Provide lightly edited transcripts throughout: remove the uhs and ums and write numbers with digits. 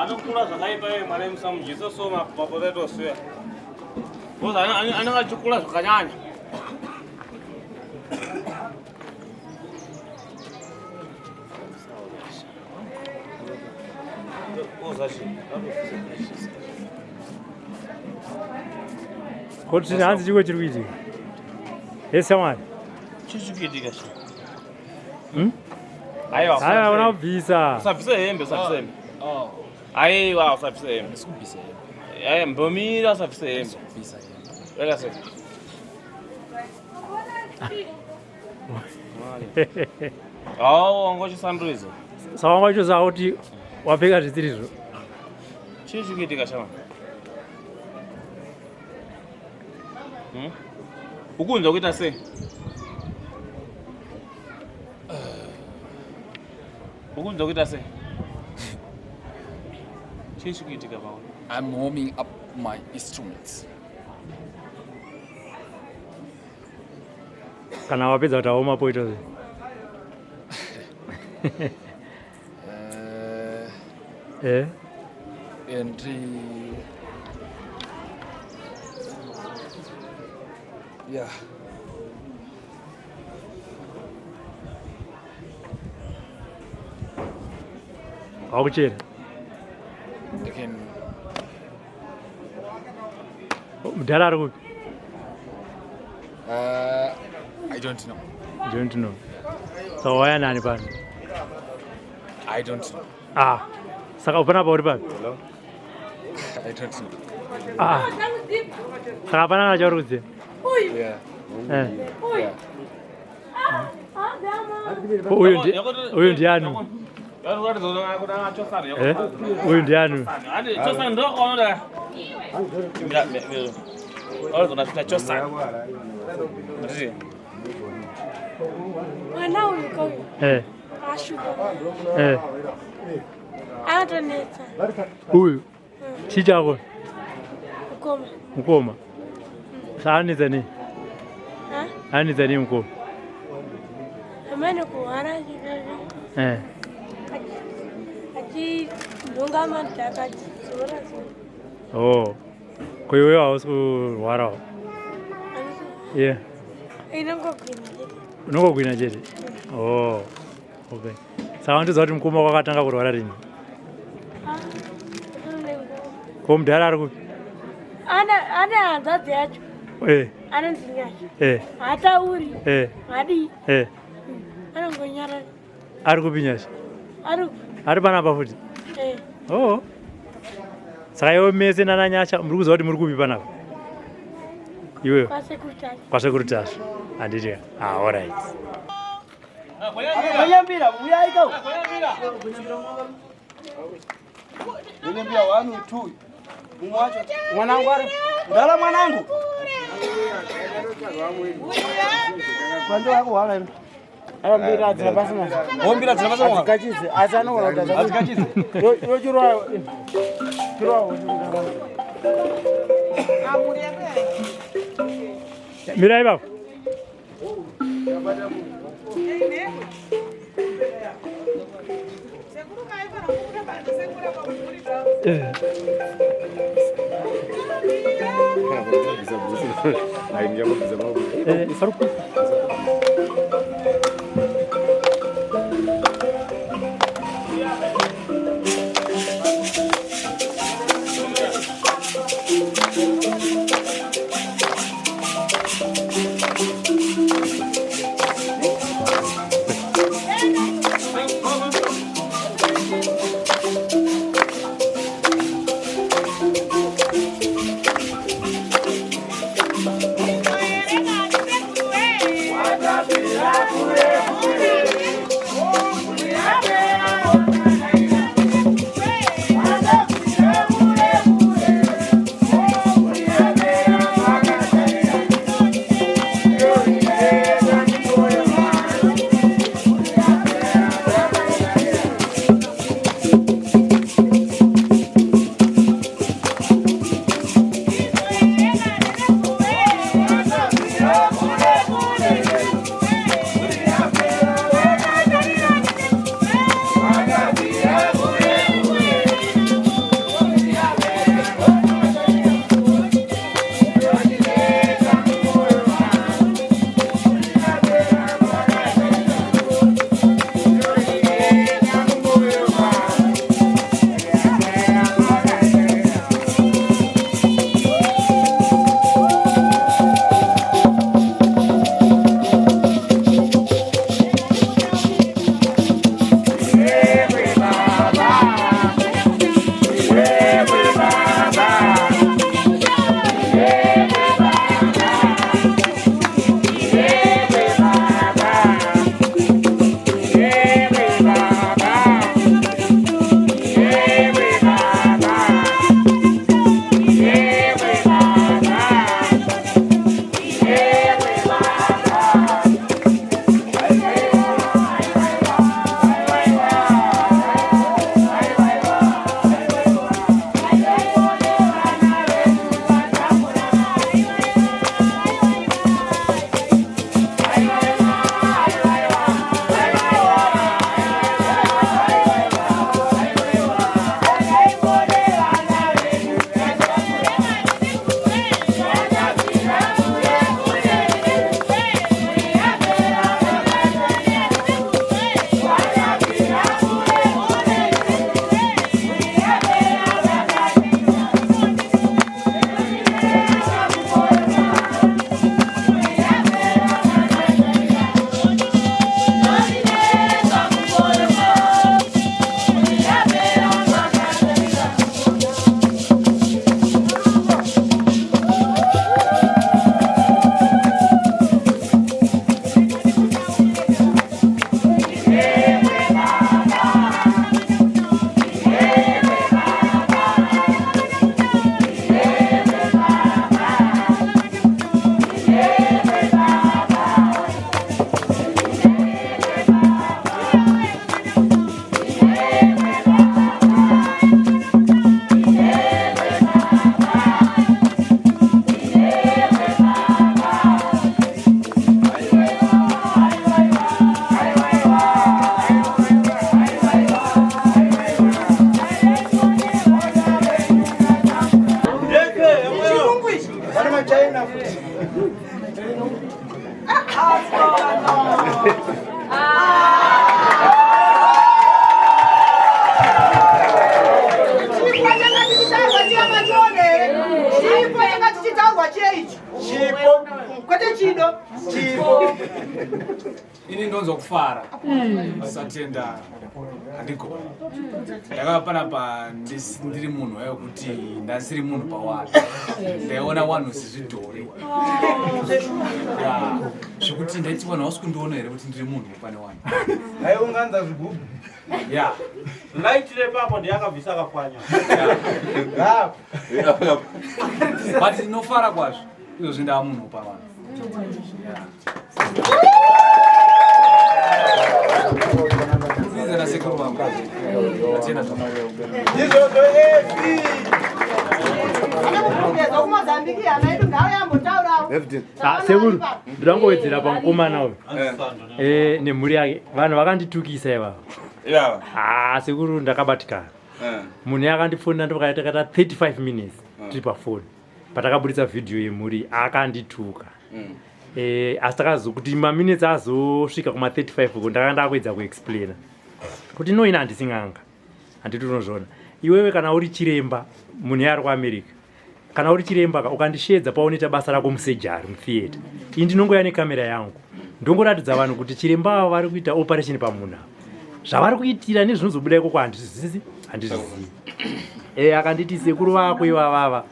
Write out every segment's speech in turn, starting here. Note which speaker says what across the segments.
Speaker 1: Anokura zvakaipa iye mwana musamudyisa so mapotato soya. Because anenge achikura zvakanyanya.
Speaker 2: Kuti hanzi chiko chiri kuitika? Yes, someone.
Speaker 1: Chii chiri kuitika shi?
Speaker 2: Hmm?
Speaker 1: Aiwa.
Speaker 2: Aiwa, una kubvisa.
Speaker 1: Usabvise hembe, usabvise hembe. Oh. Aiwa, usabvise hembe.
Speaker 3: Ndikubvisa hembe.
Speaker 1: Eh, mbomira usabvise hembe.
Speaker 3: Kubvisa hembe.
Speaker 1: Wait a second. Oh, wanga uchisanduriza.
Speaker 2: Saka wanga uchiziva kuti wapfeka zvisirizvo.
Speaker 1: Chii chiri kuitika shama? Hmm? Ukunzwa kuita sei? Ukunzwa kuita sei? Chii chiri kuitika pauri?
Speaker 3: I'm warming up my instruments.
Speaker 2: Kana wapedza kuti aoma poita sei? Eh?
Speaker 3: And yeah.
Speaker 2: Wakuchera.
Speaker 3: I can
Speaker 2: Mudhara ari kupi?
Speaker 3: I don't know.
Speaker 2: You don't know. Saka wauya nani pano?
Speaker 3: I don't know.
Speaker 2: Ah. Saka panapa uri papi?
Speaker 3: I don't know.
Speaker 2: Ah. Saka hapana kana chauri kuziva.
Speaker 3: Yeah.
Speaker 2: Eh.
Speaker 3: Yeah.
Speaker 2: Ko uyu ndi uyu ndiani? Eh? Uyu ndiani?
Speaker 4: Mwana uyu kauyu
Speaker 2: Eh.
Speaker 4: ashupa
Speaker 2: Eh.
Speaker 4: anotonetsa
Speaker 2: Uyu. Chii chako?
Speaker 4: mukoma.
Speaker 2: Mukoma. Saka anetsa nei?
Speaker 4: Ha?
Speaker 2: Anetsa nei mukoma?
Speaker 4: Amene kuhwara chikaka
Speaker 2: Eh.
Speaker 4: achinhonga madhaka achidzora zora.
Speaker 2: Oh. Ko iwewe hausi kurwarawo? Yeah.
Speaker 4: Inongogwina chete.
Speaker 2: Unongogwina chete? Oh. Okay. Saka wandiudza kuti mukoma wako akatanga kurwara rini?
Speaker 4: Ah, atone nguva.
Speaker 2: Ko mudhara ari kupi?
Speaker 4: Ane hanzvadzi yacho
Speaker 2: Eh.
Speaker 4: anonzi Nyasha.
Speaker 2: Eh.
Speaker 4: Haatauri.
Speaker 2: Eh.
Speaker 4: Hadii.
Speaker 2: Eh.
Speaker 4: Anongonyarara.
Speaker 2: Ari kupi Nyasha?
Speaker 4: Ari
Speaker 2: Ari panapa futi?
Speaker 4: eh.
Speaker 2: Oh. Saka iwe mese nana Nyasha muri kuziva kuti muri kupi panapa? Iwewe
Speaker 4: Kwasekuru Tasvu.
Speaker 2: kwasekuru Tasvu. Handiti. Ah, all right.
Speaker 5: Gwenyambira, uyai ka. Gwenyambira 1 2. Mumwe wacho mwanangu ari. Ndala mwanangu. Kwando wako wala ino.
Speaker 6: Mbira dzina pasina.
Speaker 5: Mbira dzina pasina.
Speaker 6: Adzikachidze, asi anogona kuti
Speaker 5: adzikachidze.
Speaker 6: Yochirwa. Chirwa.
Speaker 2: Mirai ipapo. Eh. Eh, farko.
Speaker 3: Ndonzwa kufara. Satenda handigoni. Ndakava panapa ndiri munhu wekuti ndasiri munhu pawari. Ndaiona vanhu sezvidhori. Ya, zvekuti ndaiti vanhu havasi kundiona here kuti ndiri munhu pane vanhu.
Speaker 5: Aiunganza zvigubhu.
Speaker 3: Ya.
Speaker 1: Light repapo ndiyakabvisa akapwanya.
Speaker 3: But ndinofara kwazvo. Izvozvi ndava munhu pavanhu. Kudzidza nasekuru vangu. Atenda zvakanaka.
Speaker 5: Ndizvozvo efi.
Speaker 2: Ah, sekuru ndangowedzera pamukomana uyu Eh, nemhuri yake vanhu vakanditukisa ivava.
Speaker 7: Ivava.
Speaker 2: Ah, sekuru ndakabatikana. Munhu akandifonera ndokati takaita 35 minutes tiri pafoni patakaburitsa vhidhiyo yemhuri akandituka. Eh, asi takazokuti maminutes azosvika kuma 35 uko ndakanga ndakuedza kuexplaina kuti no ina handisi n'anga, handiti unozviona iwewe kana uri chiremba munhu ari kuAmerica, kana uri chiremba ka ukandishedza paunoita basa rako musurgery mutheatre, ini ndinongoya nekamera yangu ndongoratidza vanhu kuti chiremba ava vari kuita operation pamunhu ava, zvavari kuitira nezvinozobuda ikoko handizvizivi, handizvizivi. Akanditi sekuru vako ivavava,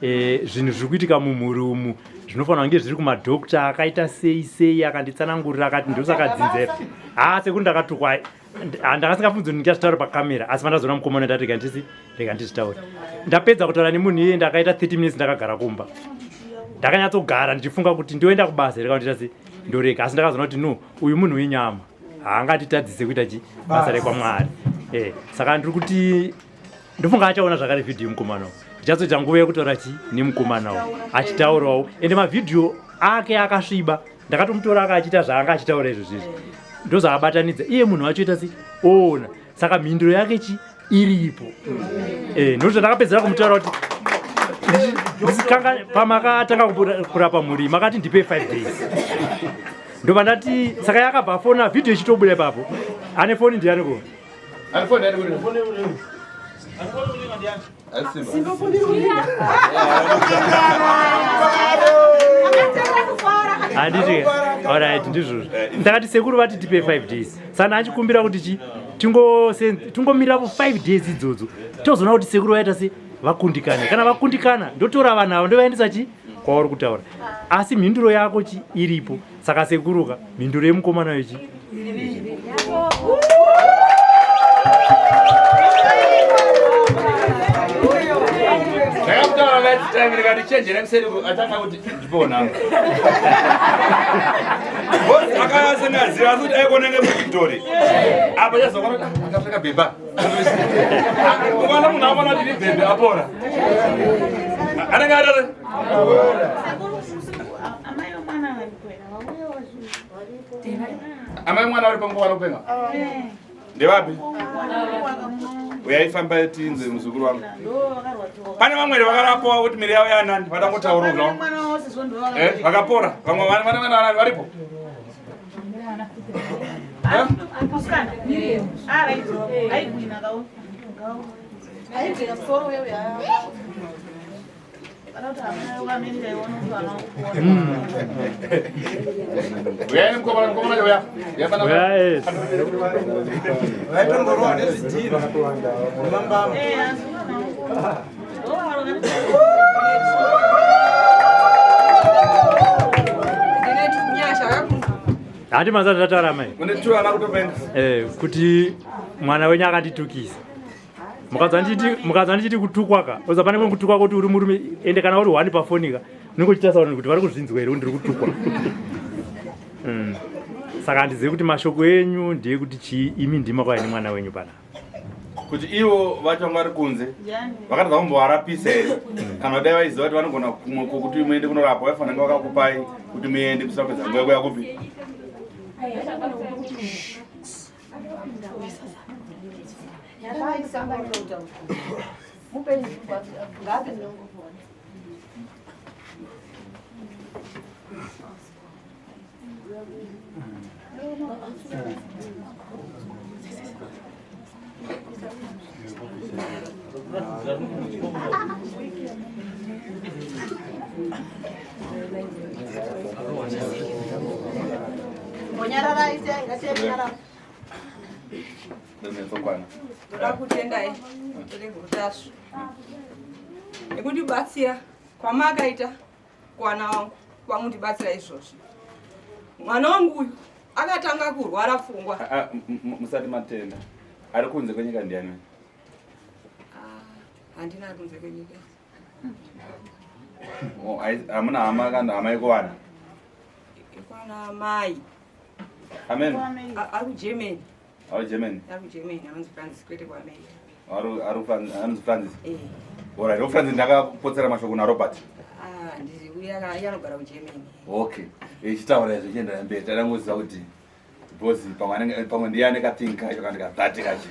Speaker 2: zvinhu zviri kuitika mumhuri umu zvinofanira kunge zviri kumadhokta akaita sei sei, akanditsanangurira akati ndosaka dzinzera. Ha, sekuru ndakatukwa, ndakasingafunzi kuti ndichazvitaura pakamera, asi pandazoona mukomana ndati rega ndisi rega ndizvitaure. Ndapedza kutaura nemunhu iyeye ndakaita 30 minutes ndakagara kumba, ndakanyatsogara ndichifunga kuti ndoenda kubasa here kana kuti sei, ndorega, asi ndakazoona kuti no, uyu munhu wenyama haangatitadzise kuita chi basa rekwamwari. Saka ndiri kuti ndofunga achaona zvakare vhidhiyo mukomana uyu, ndichazoita nguva yekutaura chi nemukomana uyu achitaurawo, ende mavhidhiyo ake akasviba ndakatomutora aka achiita zvaanga achitaura izvo zvizvi ndozvaabatanidza iye munhu wacho ita si oona, saka mhinduro yake chi iripo. Nokuti ndakapedzera kumutaura kuti pamakatanga kurapa mhuri makati ndipe 5 days, ndobva ndati saka yakabva afona vhidhiyo ichitobuda ipapo. Ane foni ndiani ko?
Speaker 7: Ane foni ndiani kuri? Simba.
Speaker 2: Handiti alright, ndizvozvo ndakati sekuru vati tipe 5 days, saka achikumbira kuti chi tingomirapo 5 days idzodzo tozoona kuti sekuru vaita se vakundikana, kana vakundikana ndotora vanhu ava ndovaendesa chi kwauri kutaura, asi mhinduro yako chi iripo. Saka sekuruka mhinduro yemukomana wechi.
Speaker 7: Ndakakutaura last time ndikati chenjera kuseri atanga kuti ndipewo namba. Boss akasingaziva asi kuti aikonenge muchitori. Apa chazokona kuti akapfeka bhemba. Ukaona munhu aona kuti ndibhembe apora. Anenge atare. Amai mwana vari panguva vanopenga. Ndevapi? Uyaifamba tinze muzukuru wangu. Pane vamwe here vakarapwa kuti miri yavo yanani vatangotaurawo zvavo? Vakapora. Vamwe vana vana varipo. Eh? Uyai mukomana, mukomana uya. Uya pana.
Speaker 2: Yes.
Speaker 5: Vaitongorwa nezvidhina nemambama.
Speaker 2: Handi mazati tataura mai.
Speaker 7: Mune tu ana kutopenga.
Speaker 2: Kuti mwana wenyu akanditukisa, mukadzi andichiti kutukwa ka oza pane kutukwa kuti uri murume, ende kana uri one pafoni ka unenge uchitarisa vanhu kuti vari kuzvinzwa here kuti ndiri kutukwa. Saka handizivi kuti mashoko enyu ndeyekuti chii, imi ndima kwai nemwana wenyu pana.
Speaker 7: Kuti ivo vacho vanga vari kunze vakatadza kumbovarapisa here? Kana dai vaiziva kuti vanogona kumwe kuti muende kunorapwa, vaifanira kunge vakakupai kuti muende musina kupedza nguva yekuya kupi.
Speaker 8: Mbonyararai sei ngatinyarara.
Speaker 7: Ndinetsokwana.
Speaker 9: Ndoda kutendai Tete nekundibatsira kwamakaita kuwana wangu kwamundibatsira izvozvi. Mwana wangu uyu akatanga kurwara pfungwa.
Speaker 7: Ah, ah, musati matenda. Ari kunze kwenyika ndiani?
Speaker 9: Ah, handina ari kunze kwenyika.
Speaker 7: Oh, hamuna hama kana hama yekuwana?
Speaker 9: Yekwana mai.
Speaker 7: Amen.
Speaker 9: Ari kuGermany.
Speaker 7: Ari kuGermany?
Speaker 9: Ari kuGermany, anonzi Francis kwete kuAmerica.
Speaker 7: Ari anonzi Francis?
Speaker 9: Eh.
Speaker 7: Alright, o Francis ndakapotsera mashoko naRobert.
Speaker 9: Ah, ndizi uya iye anogara kuGermany.
Speaker 7: Okay. Ichitaura izvo chienderera mberi. Tadangoziva kuti because pamwe anenge pamwe ndiye ane kathing kacho kana kadhati kacho.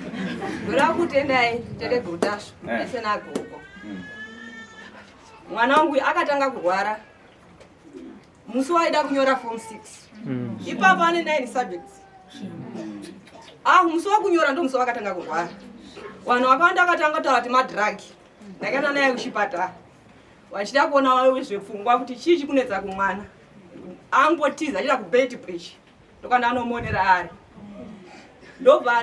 Speaker 9: Ndoda kutendai Tete Gutasvu
Speaker 7: Eh.
Speaker 9: nese nagogo. Mwana wangu uyu akatanga kurwara musi waida kunyora form 6. Ipapo ane 9 subjects. Ah, musi wakunyora ndo musi wakatanga kurwara. Vanhu vakawanda vakatanga kutaura kuti madhiragi. Ndakaenda naye kuchipatara. Vachida kuona zvepfungwa kuti chii chikunetsa kumwana. Angotiza achienda kuBeitbridge. Ndokwana anomonera ari. Ndobva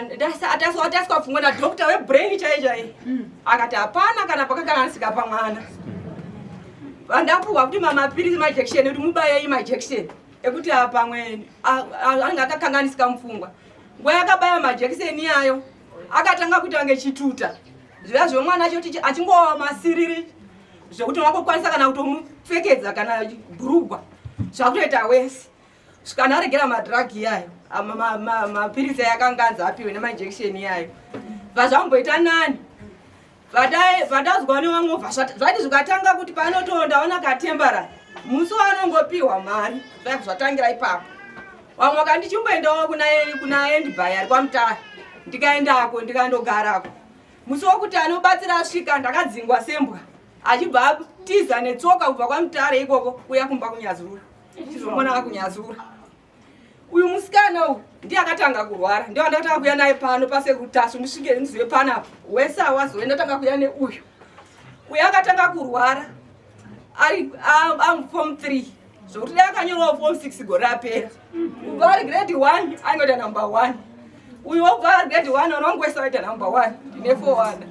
Speaker 9: ataswa pfungwa nadhokta webrain chaiye chaiye. Akati hapana kana pakakanganisika pamwana. Vandapuhwa kuti mamapirisi majekisheni kuti mubayei majekisheni ekuti pamwe anenge akakanganisika mupfungwa. Nguva yakabaya majekiseni iyayo akatanga kuita kunge chituta. Zviya zvemwana achoti achingowa masiriri zvekuti wangokwanisa kana kutomupfekedza kana bhurugwa zvakutoita wese. Kana aregera madrug iyayo mapirisi ayo akanga anzi apiwe nemajekisheni iyayo vazvamboita nani vandazwa nevamwe zvati zvikatanga kuti panotondaona katembara musi wanongopiwa mari zvaiva zvatangira ipapo. Vamwe vakandichimboendawo kuna endby ari kwaMutare, ndikaendako ndikandogarako. Musi wokuti anobatsira asvika ndakadzingwa sembwa achibva atiza netsoka kubva kwaMutare ikoko kuya kumba kuNyazura. Chizomona kuNyazura. Uyu musikana uyu ndiye akatanga kurwara, ndiye wandakatanga kuuya naye pano paSekutasu ndisvike ndizive panapa. Wese awazoenda ndatanga kuuya neuyu. Uyu akatanga kurwara ari form 3 zvokuti dai akanyorawo form 6 gore rapera. Kubva ari grade 1 aingoita number 1. Uyu wobva ari grade 1 vanongu wese vaita number 1 ndine 4 wana.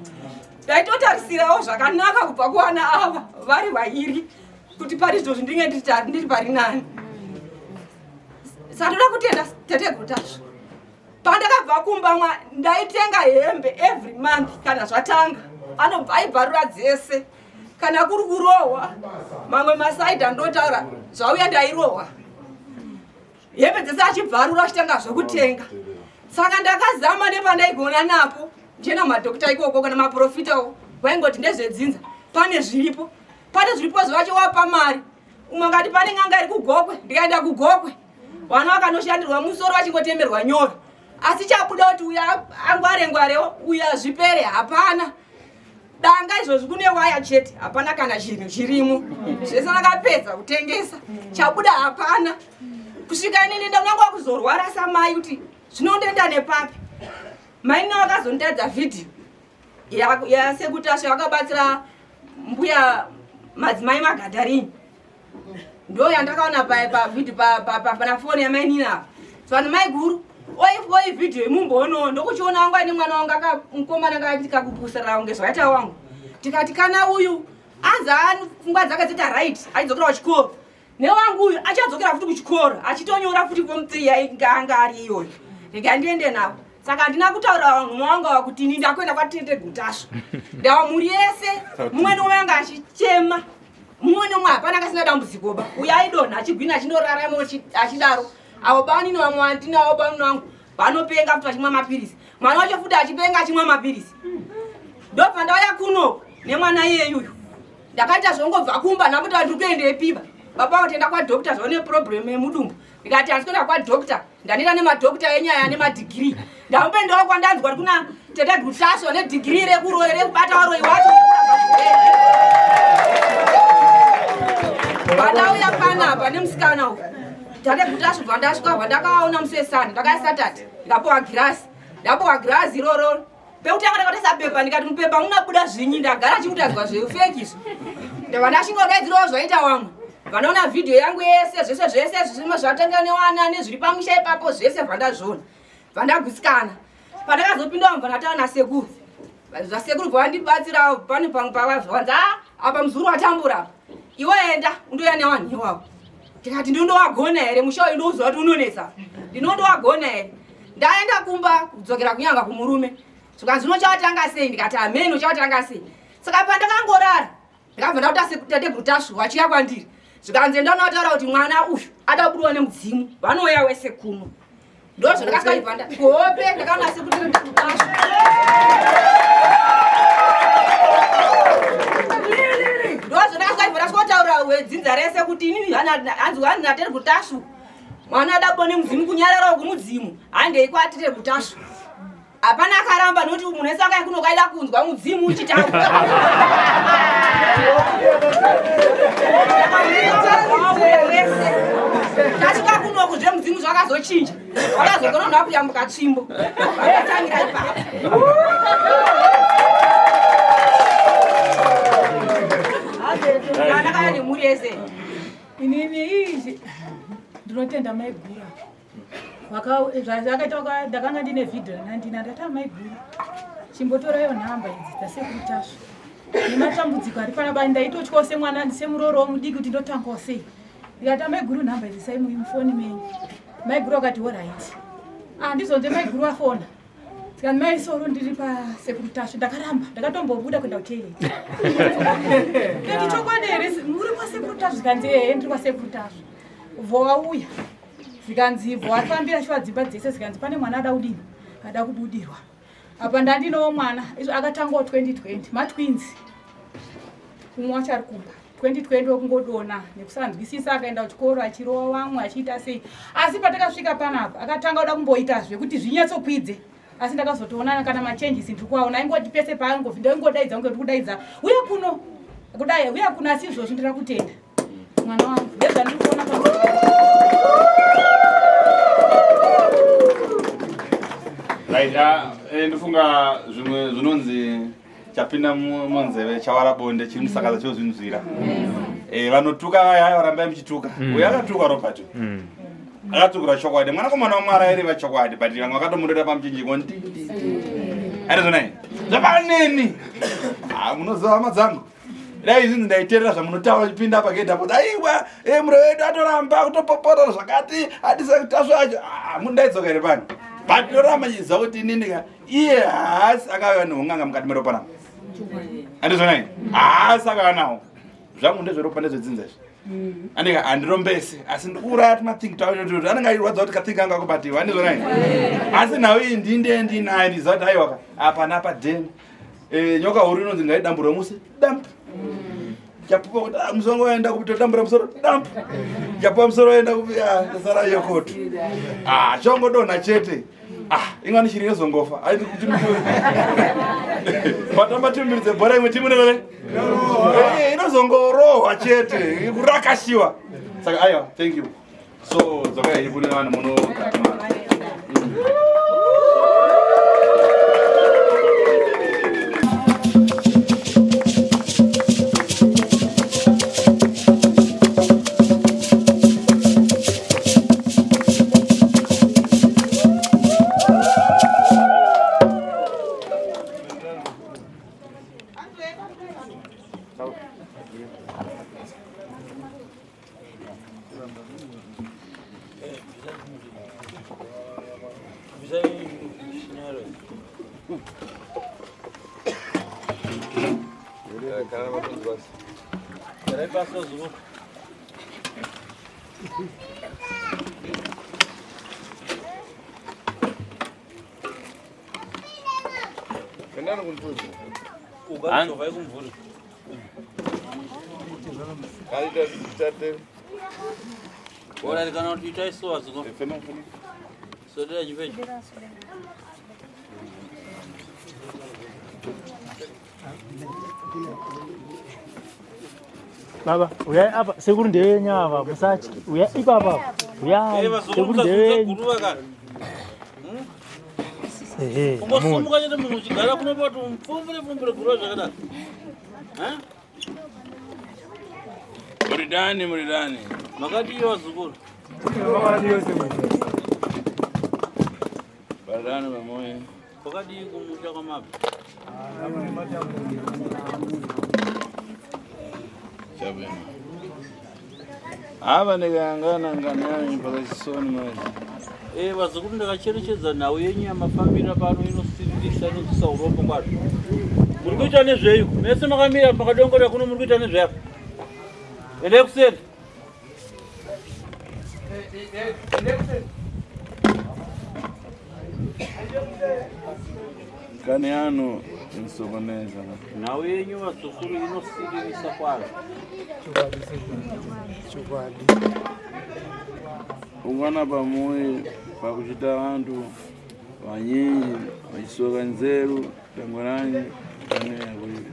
Speaker 9: Ndaitotarisirawo zvakanaka kubva kuwana ava vari vairi kuti pari izvozvi ndinge ndiri pari nani. Saka ndoda kutenda Tete Gutasvu. Pandakabva kumba ndaitenga hembe every month kana zvatanga. Anobva aibvarura dzese. Kana kuri kurohwa mamwe masaidhi andotaura zvauya ndairohwa. Hembe dzese achibvarura achitanga zvekutenga. Saka ndakazama nepandaigona napo ndichienda kumadhokita ikoko kana maprofitawo vaingoti ndezvedzinza pane zviripo. Pane zviripo zvacho wapa mari. Umwe ngati pane n'anga iri kuGokwe, ndikaenda kuGokwe. Vana vakanoshandirwa musoro vachingotemerwa nyora. Asi chabuda kuti uya angware ngwarewo, uya zvipere hapana. Danga izvozvi kune waya chete, hapana kana chinhu chirimo. Zvese ndakapedza kutengesa. Chabuda hapana. Kusvika inini ndakunangwa kuzorwara samai kuti zvinondoenda nepapi. Mai navo vakazonditadza vhidhiyo yaSekutasvu akabatsira mbuya madzimai Magadharini. Ndo yandakaona pavhidhiyo pana foni yamainini apa. Vanhu mai guru oi vhidhiyo imumboonowo ndokuchiona wangu aine mwana wangu mukomana kakupusira kunge zvaita wangu. Tikati kana uyu anzi pfungwa dzake dzita right achidzokera kuchikoro. Newangu uyu achadzokera futi kuchikoro achitonyora futi form 3 yainga ari iyoyo. Rega ndiende navo. Saka handina kutaura vanhu vangu ava kuti ini ndakuenda kwaTete Gutasvu. Ndawa mhuri yese mumwe nemumwe anga achichema. Mumwe nemumwe hapana akasina dambudziko ba. Uyu aidonha achigwina achindorarama achidaro. Avo banini vamwe vandinavo banini vangu vanopenga futi vachimwa mapirisi. Mwana wacho futi achipenga achimwa mapirisi. Ndobva ndauya kuno nemwana iyeyuyu. Ndakaita zvongobva kumba ndakuti ndiri kuendepiba. Baba vati enda kwadhokta zvaune problem yemudumbu. Ndikati handisi kuenda kwadhokta. Ndaneta nemadhokta enyaya nemadhigiri. Ndamboendawo kwandanzwa kuna Tete Gutasvu nedhigiri rekuroya rekubata varoyi wacho. Pandauya panapa nemusikana uyu. Tete Gutasvu bva ndasvika bva ndakaona musi wesande ndakaya Saturday ndikapuwa girazi. Ndapuwa girazi iroro. Pekutanga ndakatarisa pepa ndikati mupepa munabuda zvinyi ndagara chikutadzwa zvefeki izvi. Ndabva ndashingodaidzirawo zvaita wamwe. Vanoona vhidhiyo yangu yese zvese zvese zvisimo zvatanga newana nezviri pamusha ipapo zvese bvandazviona. Bvandagutsikana. Pandakazopinda mubva ndataura nasekuru. Zvasekuru bvandibatsira pane pamwe pavazvanzi ah, apa muzuru watambura apa. Iwe enda undouya newanhu iwawo. Ndikati ndinondowagona here musha uyu ndouziva kuti unonetsa. Ndinondowagona here? Ndaenda kumba kudzokera kunyanga kumurume. Zvikanzi unochatanga sei? Ndikati ameni uchatanga sei? Saka pandakangorara ndakabva ndakuta setateguru Tasvu vachiuya kwandiri. Zvikanzi enda unotaura kuti mwana uyu ada kubudiwa nemudzimu vanouya wese kuno. Ndozvandakasvika ndibva kuhope ndakaona sekuti Tasvu. Ndozvandakasvika ndibva ndasvikotaura wedzinza rese kuti inini hanzi hanzi nateguru Tasvu mwana ada kubudiwa nemudzimu kunyarara uku mudzimu handei kwateteguru Tasvu. Hapana akaramba nokuti munhu wese akauya kuno kaida kunzwa mudzimu uchitaura. Tasvika kunoku zvemudzimu zvakazochinja. Wakazogona kuyambuka tsvimbo. Vakatangira ipapo. Ndakauya nemhuri yese.
Speaker 10: Inini izvi ndinotenda maiguru. Zvakaita ndakanga ndine vhidhiyo randandina ndati amaiguru chimbotorayo nhamba idzi dzasekuru Tasvu nematambudziko ari panapa ndaitotyawo semwana semurooro mudiki kuti ndotangawo sei ndikati amaiguru nhamba idzi sai mufoni menyu maiguru akati orit handizonze ah, maiguru afona Tikani mai soro ndiri pasekuru Tasvu ndakaramba ndakatombobuda kuenda kutoilet. Ndati chokwadi here muri kwasekuru Tasvu zvikanzi ehe ndiri kwasekuru Tasvu. Vowauya zvikanzi vowafambira shuwa dzimba dzese zvikanzi pane mwana ada kudini ada kubudirwa. Apa ndandinowo mwana izvo akatangawo 2020 matwins umwe wacho ari kumba. 2020 wekungodona nekusanzwisisa akaenda kuchikoro achirova vamwe achiita sei asi patakasvika panapa akatanga kuda kumboita zvekuti zvinyatsokwidze asi ndakazotoonana kana machanges ndiri kuaona aingoti pese paangofi ndaingodaidza kunge ndiri kudaidza uye kuno kudai uye kuno asi izvozvi ndira kutenda mwana wangu ndezvandiri kuona pa
Speaker 7: Right, uh, ndofunga zvimwe zvinonzi chapinda munzeve chawara bonde chiri musakaza chozvinzwira eh, vanotuka vaya varambai muchituka mm. uyo akatuka Robert mm. akatukira chokwadi mwanakomana wamwari aireva chokwadi but vamwe vakatomurera pamuchinjiko ndindi arizonai zvapaneni ah, munoziva hama dzangu dai zvinzi ndaiteerera zvamunotaura chipinda pagedhi apo aiwa eh, muro wedu atoramba kutopopora zvakati adisekutasva acho ah, mundaidzoka here pano but ndoramba chiziva kuti inini ka iye haasi akauya neung'anga mukati meropa rangu andizvonai haasi akauya nawo zvangu ndezveropa ndezvedzinza izvi mm. andika handirombesi asi ndikuuraya tumathing twacho anenge achirwadza kuti kathing kanga akubatiwa andizvonai asi nhau iyi ndinde ndinaye ndiziva kuti aiwaka apa napa den eh, nyoka huru inonzi ngaidamburwe musi damp chapupa kuti ah, musoro waenda kupi totambura musoro damp chapupa musoro waenda kupi ah, tasara yokoto ah, chongodonha chete ah ingani shiri inozongofa patamba timu mbiri dzebhora imwe timu nevele eh, inozongorohwa chete kurakashiwa saka aiwa thank you so dzokai kune vanhu muno
Speaker 2: Baba, uyai apa sekuru ndevenyu ava musatye. Uyai ipapa. Uyai
Speaker 1: Eh, vazukuru
Speaker 2: sekuru
Speaker 1: musazunza
Speaker 2: ndevenyu.
Speaker 1: guruva kana.
Speaker 2: Ehe.
Speaker 1: Ungosimuka chete munhu uchigara kuno pati mupfumbure pfumbure guruva zvakadaro. Eh?
Speaker 7: Muridani, muridani.
Speaker 1: Makadii vazukuru?
Speaker 7: Baridani vamoye.
Speaker 1: Kwakadii kumusha kwamabva?
Speaker 7: Chabwino. Ava ndikayangana ngano yanyu pakachisoni manje.
Speaker 1: Eh, vazukuru ndakacherechedza nhau yenyu yamafambira pano inosiririsa inonzwisa urombo kwazvo. Muri kuita nezvei? Mese makamira pakadongorera kuno muri kuita nezvei apa? Endai kuseri.
Speaker 7: Ngano yanu inosokoneza.
Speaker 1: Nhau yenyu vazukuru inosiririsa kwazvo.
Speaker 5: Chokwadi.
Speaker 7: Ungana pamoyo pakuchita vantu vanyinji vachisoka nzeru tangoranyi pane yakuita.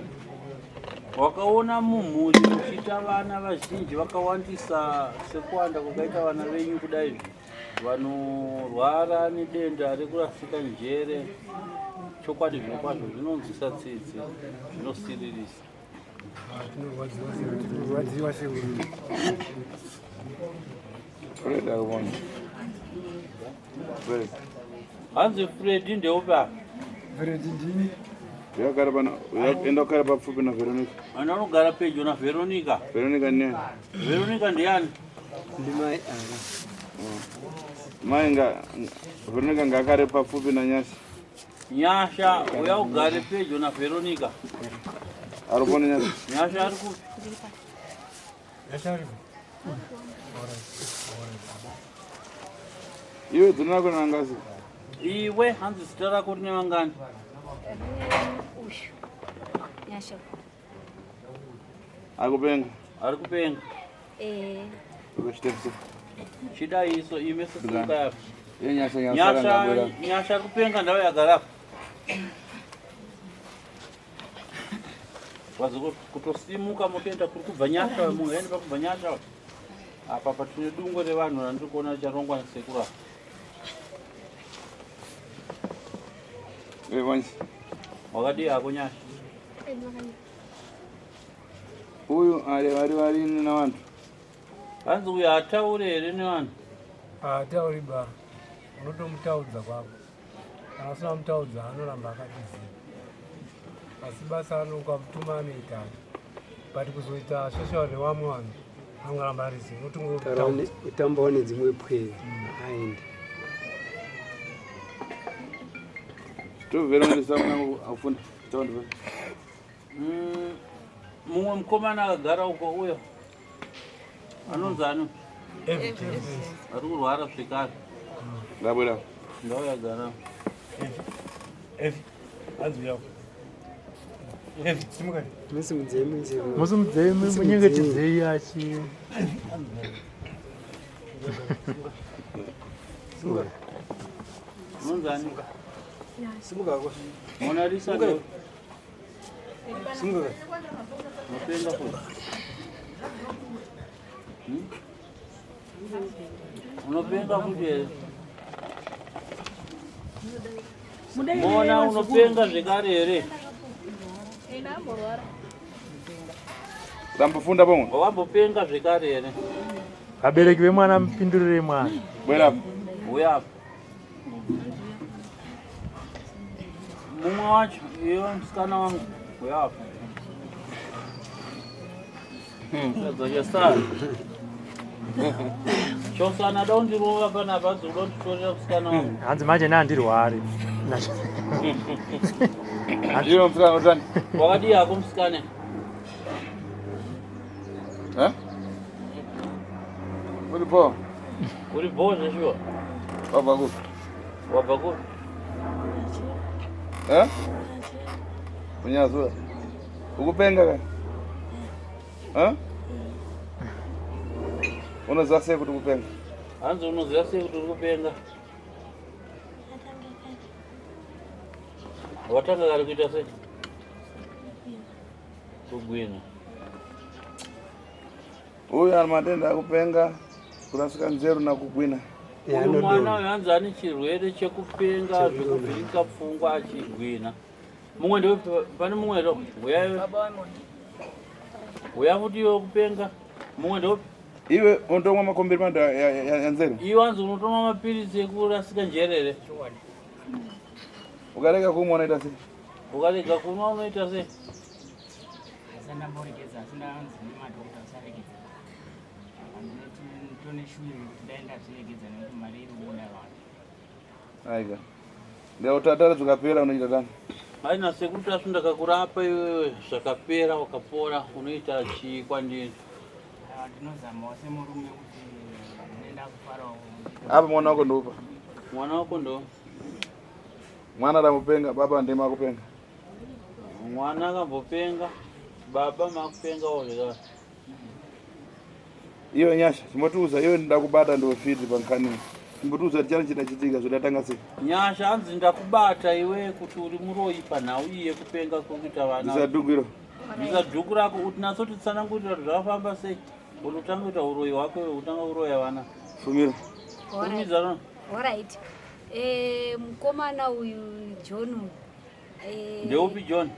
Speaker 1: Wakaona mumhuri muchiita vana vazhinji vakawandisa sekuwanda kwakaita vana venyu kudaizvi vanorwara nedenda rekurasika njere. Chokwadi zvino kwazvo zvinonzwisa tsitsi, zvinosiririsa.
Speaker 5: Tinorwadziwa seurimi.
Speaker 7: Fred akupona. Fred.
Speaker 1: Hanzi Fredi ndeupi apa?
Speaker 5: Fredi ndini.
Speaker 7: Uyagara pano, enda kugara papfupi naVeronica.
Speaker 1: Vanhu vanogara pedyo naVeronica.
Speaker 7: Veronica ndiani?
Speaker 1: Veronica ndiani?
Speaker 5: Ndimai ava.
Speaker 7: Mai nga Veronica ngaagare papfupi naNyasha.
Speaker 1: Nyasha, uya ugare pedyo naVeronica.
Speaker 7: Ari kupona Nyasha?
Speaker 1: Nyasha ari kupi?
Speaker 5: Nyasha aripo.
Speaker 7: Iwe dzina rako nangasi.
Speaker 1: Iwe hanzi zita rako rine vangani?
Speaker 11: Ushu. Nyasha.
Speaker 7: Ari kupenga.
Speaker 1: Ari kupenga.
Speaker 11: Eh.
Speaker 7: Uchitepse.
Speaker 1: Chidaiso ime sisimuka yapo.
Speaker 7: Iye Nyasha nyasara
Speaker 1: Nyasha,
Speaker 7: ngabwera.
Speaker 1: Nyasha ari kupenga ndau yagara apa. Vazukuru kutosimuka motoenda kuri kubva Nyasha, mungaende pakubva Nyasha. Apa patine dungwe revanhu randiri kuona richarongwa nasekuru apa.
Speaker 7: Iwe wansi.
Speaker 1: Wakadii hako Nyasha?
Speaker 7: Uyu ari vari varini navantu.
Speaker 1: Hanzi uyu haatauri here nevanhu?
Speaker 12: Haatauri ba, unotomutaudza kwako. Kana usina mutaudza anoramba akatiziva. Asi basa ukamutuma anoita. But kuzoita social nevamwe vanhu anongoramba ari zivo. Unotongotaudza.
Speaker 5: Kutambawo nedzimwe pwere aende.
Speaker 7: To Veronica mwanangu afunda. Tawandi.
Speaker 1: Mumwe mukomana akagara uko uyo anonzi ani? Ari kurwara zvekare.
Speaker 7: Ngabwera.
Speaker 1: Ndau yagara.
Speaker 12: Evi, hanzi uya. Evi, simuka.
Speaker 5: Musimudzei munzeve.
Speaker 2: Musimudzei munyengetedzei achi.
Speaker 1: Anonzi ani?
Speaker 5: Simuka ko.
Speaker 1: Mona Lisa
Speaker 5: Simuka.
Speaker 1: ndo.
Speaker 5: Simuka.
Speaker 1: Unopenga futi. Unopenga futi here? Mona unopenga zvekare here?
Speaker 7: Tambofunda pomwe.
Speaker 1: Wambopenga zvekare here?
Speaker 2: Vabereki vemwana mupindurire mwana.
Speaker 7: Bwera.
Speaker 1: Uya apa. Mumwe wacho iwe musikana wangu uya apa. Chasana. Chosana da undirova panapa hanzi uda kunditorera musikana wangu.
Speaker 2: Hanzi manje nandirwari.
Speaker 7: Iwe musikana utani?
Speaker 1: Wakadii hako musikana?
Speaker 7: Eh? Uri po?
Speaker 1: Uri bho zveshuwa?
Speaker 7: Wabva kupi?
Speaker 1: Wabva kupi?
Speaker 7: Eh? Unyazura. Ukupenga ka? Eh? Unoziva sei kuti kupenga?
Speaker 1: Hanzi unoziva sei kuti uri kupenga? Watanga kare kuita sei? Kugwina.
Speaker 7: Uyu ari matenda akupenga, kurasika nzeru nakugwina.
Speaker 1: Uyu mwana uyu hanzi ane chirwere chekupenga zvekuvhiringa pfungwa achigwina. Mumwe ndewe pane mumwe here? Uya iwe. Uya futi iwe kupenga. Mumwe ndeupi?
Speaker 7: Iwe unotomwa makombiri manda yanzeri.
Speaker 1: Iwe wanzi unotomwa mapiritsi ekurasika njere here?
Speaker 7: Ukarega kumwa unoita sei?
Speaker 1: Ukarega kunwa unoita sei?
Speaker 13: Ndamboregedza asi ndanzi nemadhokota usaregedza. Tone shuwiro yekuti dai ndazviregedza nekuti mari iri kubuda vanhu.
Speaker 7: Aiga. Ndautatara zvikapera unoita tani?
Speaker 1: Haina sekuru Tasvu ndakakurapa iwewe zvakapera ukapora unoita chii kwandiri?
Speaker 13: Ah, ndinozamawo semurume kuti ndinoenda kufarawo.
Speaker 7: Apa mwana wako ndoupa.
Speaker 1: Mwana wako ndo?
Speaker 7: Mwana ramupenga baba ndima kupenga.
Speaker 1: Mwana akambopenga baba makupengawo zvekare.
Speaker 7: Iwe Nyasha, chimbotiudza iwe ndakubata ndofiti pankani. Chimbotiudza kuti chani chidachitika zvodatanga sei?
Speaker 1: Nyasha hanzi ndakubata iwe kuti uri muroyi panhau iyi yekupenga kuri kuita vana.
Speaker 7: Bvisa dhuku iro.
Speaker 1: Bvisa dhuku rako kuti natsotitsanangurira kuti zvakafamba sei. Kuti utange kuita uroyi hwako iwe utanga kuroya vana.
Speaker 7: Fumira.
Speaker 1: Fumidza no.
Speaker 11: Alright. Eh, mukomana uyu John uyu. Eh,
Speaker 1: Ndeupi John?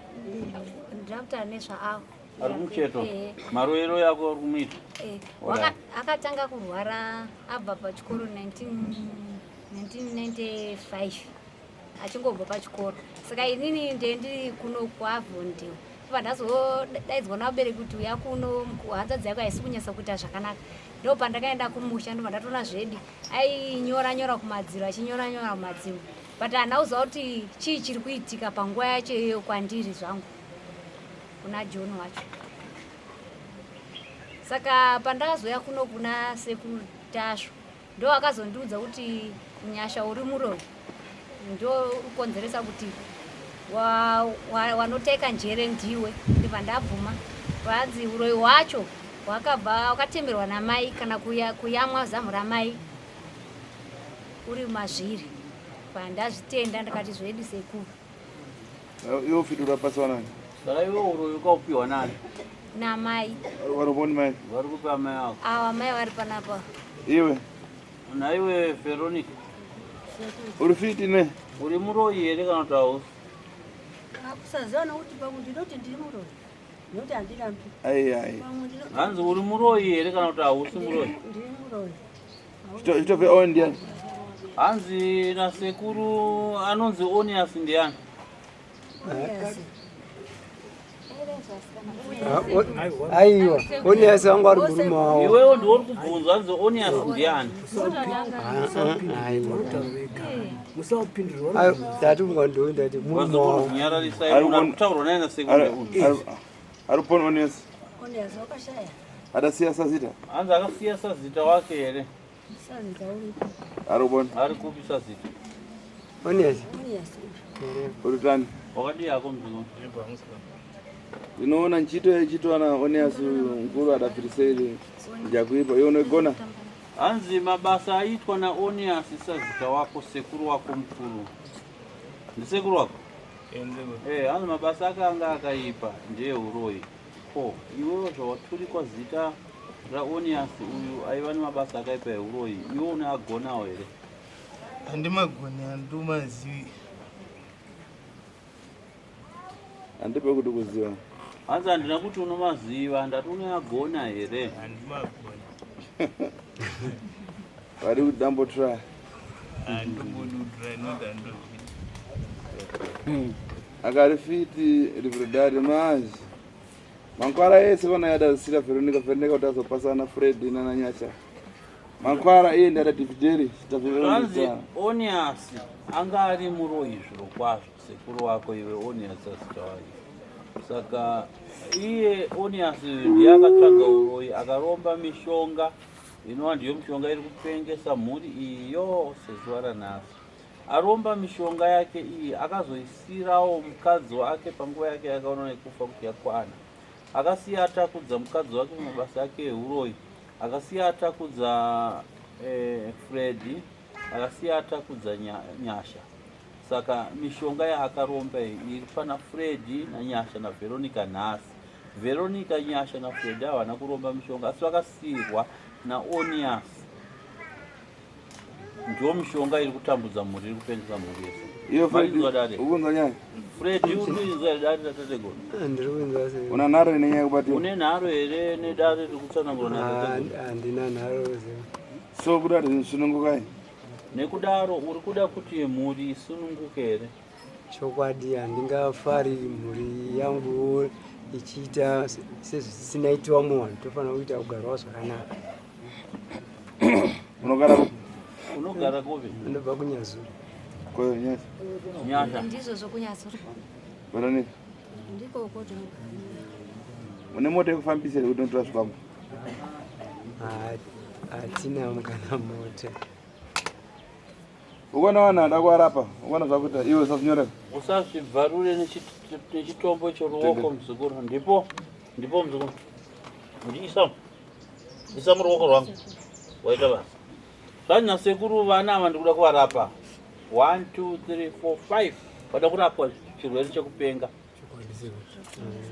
Speaker 11: Ndakutaura nezvaavo.
Speaker 1: Ari kumucheto.
Speaker 11: Eh.
Speaker 1: Maroyero yako ari kumuita.
Speaker 11: Eh,
Speaker 1: Alright.
Speaker 11: akatanga kurwara abva pachikoro 1995 achingobva pachikoro saka inini ndiye ndiri kuno kuAvondale bva ndazodaidzwa navabereki kuti uya kuno hanzvadzi yako haisi kunyatsa kuita zvakanaka ndo pandakaenda kumusha ndobva ndatoona zvedi ainyora nyora kumadziro achinyora nyora kumadziro but handina kuziva kuti chii chiri kuitika panguva yacho iyoyo kwandiri zvangu kuna John wacho saka pandakazouya kuno kuna sekuru Tasvu ndo akazondiudza kuti Nyasha uri muroyi ndo ukonzeresa kuti wanoteka njere ndiwe ndibva ndabvuma vanzi uroyi hwacho hwakabva wakatemerwa namai kana kuyamwa zamu ramai uri mazviri pandazvitenda ndakati zvedu sekuru
Speaker 7: Iwe ufidura pasi wanani?
Speaker 1: Saka iwe uroyi ukaupiwa nani?
Speaker 11: Namai.
Speaker 7: Variponi mai?
Speaker 1: Vari kupi amai ako?
Speaker 11: Awa amai vari panapa.
Speaker 7: Iwe.
Speaker 1: Naiwe Veronica.
Speaker 7: Uri fiti ne?
Speaker 1: Uri muroyi here kana kuti hausi?
Speaker 8: Akusaziva nokuti pamwe ndinoti ndiri muroyi. Nokuti handirambi.
Speaker 7: Ai ai.
Speaker 1: Hanzi uri muroyi here kana kuti hausi muroyi?
Speaker 8: Ndiri muroyi.
Speaker 7: Chitove owen ndiani?
Speaker 1: Hanzi nasekuru anonzi Onias ndiani?
Speaker 14: Aiwa, Onias wangu ari murume wavo.
Speaker 1: Iwewe ndiwe uri kubvunzwa hanzi Onias ndiani?
Speaker 14: Ndati mungandoi ndati murume wavo.
Speaker 1: Nyararisai munhu ari kutaurwa naye nasekuru.
Speaker 7: Ari pon Onias.
Speaker 8: Onias wakashaya.
Speaker 7: Adasiya sazita.
Speaker 1: Hanzi akasiya sazita wake here?
Speaker 8: Sazita uripo.
Speaker 7: Ari kupona.
Speaker 1: Ari kupi sazita?
Speaker 14: Onias.
Speaker 8: Onias.
Speaker 7: Uri tani?
Speaker 1: Wakadii hako mzukuru?
Speaker 7: Ndinoona nchito yechito ana Onias uyu mukuru adafirisei njakuipa iwe unoigona.
Speaker 1: Hanzi mabasa aitwa naOnias sazita wako sekuru wako mukuru. Ndisekuru wako? Eh, hanzi mabasa ake anga akaipa ndeeuroyi. Ko iwewe zvawaturikwa zita raOnias uyu aiva nemabasa akaipa euroyi iwe unoagonawo here?
Speaker 15: Handimagoni handimazivi.
Speaker 7: Handipe kuti kuziva.
Speaker 1: Hanzi handina kuti unomaziva ndati unoagona here?
Speaker 15: Handimagoni.
Speaker 7: Vari kuti dambo try.
Speaker 15: Handimbodi kutry not handozvidi.
Speaker 7: Akarifiti rivredari manje. Mankwara ese vana yadasira Veronica Veronica kuti azopasana Fred nana Nyasha. Mankwara iye ndada divideri
Speaker 1: Zvanzi Onias anga ari muroyi zviro kwazvo sekuru wako iwe Onias asita wake. Saka iye Onias uyu ndiye akatsvaga uroyi akaromba mishonga inova ndiyo mishonga iri kupengesa mhuri iyi yose zuva ranhasi. Aromba mishonga yake iyi akazoisirawo mukadzi wake panguva yake yakaona yekufa kuti yakwana. Akasiya atakudza mukadzi wake mumabasa ake ehuroyi. Akasiya atakudza eh, Freddy, akasiya atakudza Nyasha. Saka mishonga yaakaromba iyi iri pana Freddy naNyasha naVeronica nhasi. Veronica, Nyasha naFreddy havana kuromba mishonga asi vakasiirwa naOnias. Ndiyo mishonga iri kutambudza mhuri iri kupengesa mhuri yese.
Speaker 7: Iyo Fred,
Speaker 1: Marinzwa dare.
Speaker 7: ukunzwa nyaya?
Speaker 1: Fred, uri kuinzwa here dare ratateguru?
Speaker 14: Ndiri kuinzwa sei?
Speaker 7: Una nharo ine nyaya yekubatiwa?
Speaker 1: Une nharo here nedare riri kutsanangurwa natateguru?
Speaker 14: Handina nharo sei.
Speaker 7: So kuda kuti sunungukai.
Speaker 1: Nekudaro uri kuda kuti mhuri isununguke here?
Speaker 14: Chokwadi handingafari mhuri yangu ichiita sezvisinaitiwa muvanhu, tofanira kuita kugarwa zvakanaka.
Speaker 7: Unogara kupi?
Speaker 1: Unogara kupi?
Speaker 14: Ndobva kuNyazura.
Speaker 7: Kwa Nyasha.
Speaker 1: Nyasha.
Speaker 11: Ndizvo zvokuNyazura.
Speaker 7: Veronica,
Speaker 8: Ndiko kuti
Speaker 7: une mota yekufambisa here kuti unotora zvikwambo?
Speaker 14: Hatina kana mota.
Speaker 7: Ukaona vanhu vada kuvarapa, ukaona zvakuita iwe usazvinyorera.
Speaker 1: Usazvibvarure nechitombo choruoko muzukuru. Ndipo ndipo muzukuru. Ndiisa. Isa muruoko rwangu. Waita basa. Zvanzi nasekuru vana ava ndikuda kuvarapa. 1 2 3 4 5 vada kurapwa chirwere chekupenga.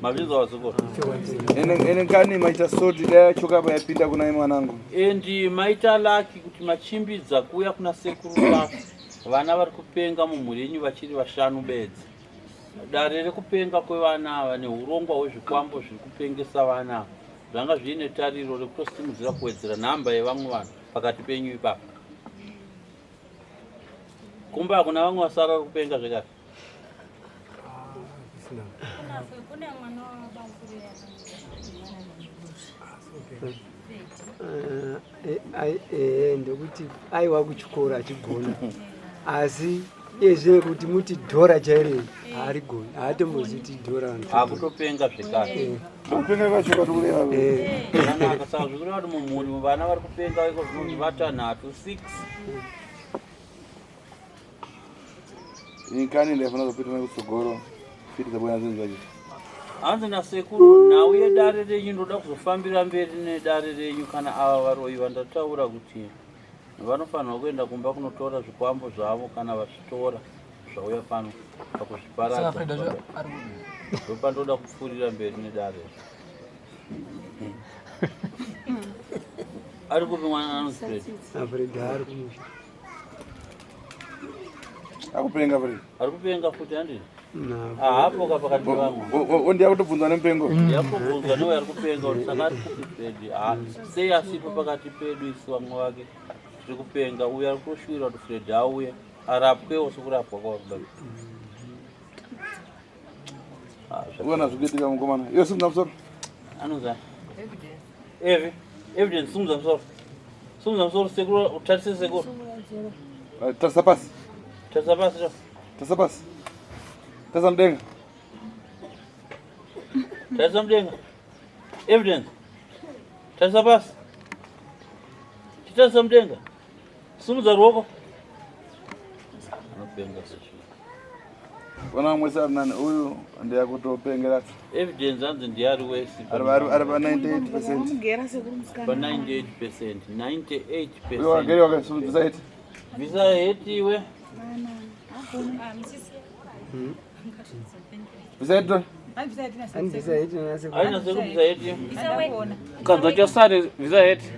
Speaker 1: Mazvinzwa vazukuru.
Speaker 7: Ene nkani maita soti dai yachoka apa yapinda kuna mwanangu.
Speaker 1: And maita laki kuti machimbidza kuuya kuna sekuru Tasvu. Vana vari kupenga mumhuri yenyu vachiri vashanu bedzi. Dare rekupenga kwevana ava neurongwa hwezvikwambo zviri kupengesa vana ava zvanga zviine tariro rekutosimudzira kuwedzera nhamba yevamwe vanhu pakati penyu ipapa. Kumba hakuna vamwe vasara vari kupenga zvekare.
Speaker 4: Kune mwana wabamukuru
Speaker 14: Ndokuti aiwa kuchikoro achigona, asi iye zvino kuti muti dhora chairo haarigoni, haatombozivi kuti dhora.
Speaker 1: Akutopenga zvekare.
Speaker 7: Kupenga kwacho kwatokureva.
Speaker 1: Zvakanaka, saka zvikureva kuti mumhuri vana vari kupenga iko zvinonzi vatanhatu 6.
Speaker 7: Inkani ndaifanira kupita nekutsogoro. Fiti dzabona zvinhu zvacho.
Speaker 1: Hanzi nasekuru, nhau yedare renyu ndoda kuzofambira mberi nedare renyu kana ava varoyi vandataura kuti vanofanirwa kuenda kumba kunotora zvikwambo zvavo kana vazvitora zvauya pano
Speaker 3: Saka
Speaker 1: pakuzviparadza.
Speaker 3: Fred acho ari kupi?
Speaker 1: Ndopandoda kupfuurira mberi nedare. Ari kupi mwana anonzi Fred?
Speaker 14: Fred ari kumusha.
Speaker 7: Akupenga Fred.
Speaker 1: Ari kupenga futi handiti? Ahapo ka pakati pevamwe.
Speaker 7: Ndiya kutobvunzwa nemupengo.
Speaker 1: Yakubvunzwa newe ari kupenga kuti saka ari kupi Fred? Ah, sei asipo pakati pedu isu vamwe vake tiri kupenga. Uyu ari kutoshuvira kuti Fred auye arapwewo sekurapwa kwavari kuda.
Speaker 7: Ukaona zvikuitika mukomana. Iwe simudza musoro.
Speaker 1: Anonzi ani? Evi, Evidence, simudza musoro. Simudza musoro sekuru, utarise sekuru.
Speaker 7: Tarisa pasi.
Speaker 1: Tarisa pasi. to.
Speaker 7: Tarisa pasi. Tarisa mudenga.
Speaker 1: Tarisa mudenga. Evidence. Tarisa pasi. Chitarisa mudenga. Simudza ruoko. Anopenga sezvo.
Speaker 7: Ona vamwe ari nani uyu ndiya kutopengera.
Speaker 1: Evidence hanzi ndiye ari wesi.
Speaker 7: Ari pa 98%.
Speaker 1: Pa 98%. 98%.
Speaker 7: Uyu wagere wakasimudza heti.
Speaker 1: Bvisa heti iwe.
Speaker 7: Bvisa heti.
Speaker 14: Andibvisa heti nasekuru.
Speaker 1: Aina sekuru bvisa heti.
Speaker 3: Ukanzwa chasare bvisa heti.